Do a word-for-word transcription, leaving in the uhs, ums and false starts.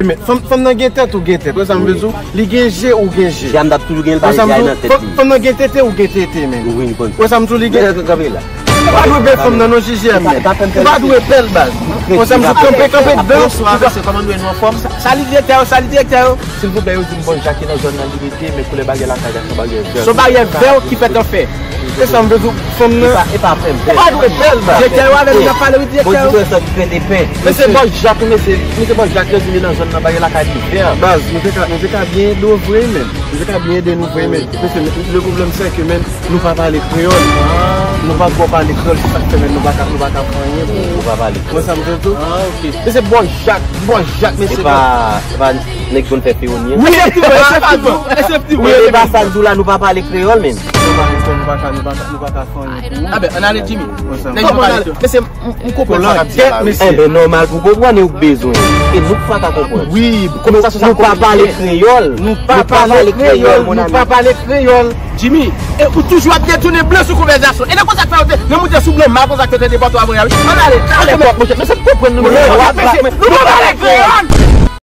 Men, fanm, fanm nan gen tèt ou gen tèt. Wè sa m vle di w? Li gen je ou gen je. Jan m t ap toujou gen l, pa Wè sa m vle di w? Fanm, fanm nan gen tete ou gen tete, men. Ou vin konn. Wè sa m di w? Li gen. Kanpe la. Ou pa dwe bèl fanm nan, non, J J M, men. Ou pa dwe bèl, baz. Wè sa m di w? Kanpe, kanpe dedan. Bonswa, mesye, kòman nou ye, nou anfòm? Sa, sa li direktè yo, sa li direktè yo. Silvouplè, yo di m Bòs Jak ki nan zòn nan li rete, men koulè baryè lakay la se yon baryè vè. Se yon baryè vè ki fèt an fè. E sa m vle di w, fanm nan. E pa, e pa fè m pè. Ou pa dwe bèl, baz. Direktè yo avè nou, n ap pale, wi, direktè yo. Bon, di sa ki krete pè. Men se Bòs Jak, wi, mesye. Men se Bòs Jak, yo di li nan zòn nan, baryè lakay li vè. Baz, nou te ka, nou te ka byen ede w vre, men. Nou te ka byen ede nou vre, men. Mesye, le problème, c'est que, men, nou pa pale kreyòl. Nou pa twò pale kreyòl, se sa k fè, men, nou pa ka, nou pa ka fè anyen pou nou. Nou pa pale kreyòl. Wè sa m vle di w? Ah, ok. Men se Bòs Jak, Bòs Jak, mesye. E pa, e pa nèg konn fè fewonye. Wi, efektivman, efektivman, efektivman. Wi, e pa sa k di w la, nou pa pale kreyòl, men. Nou pa ka, nou pa ka, nou pa ka, nou pa ka fè anyen pou ou. Ah ben, ann ale, Jimmy. Nèg yo pale. Mesye, m, m konprann sa k ap di la, wi. Enben, nòmal pou w konprann, e ou k bezwen. E nou k pa ka konprann. Wi, nou pa pale kreyòl. Nou pa pale kreyòl, nou pa pale kreyòl. Jimmy, e ou toujou ap detounen blan sou konvèsasyon. E nan konsa k fè yo te, nan moute sou blan mal konsa k yo te depòte w a Montréal, wi. Ann ale, ann ale, monchè. Mesye, m konprann nou. Nou pa pale kreyòl.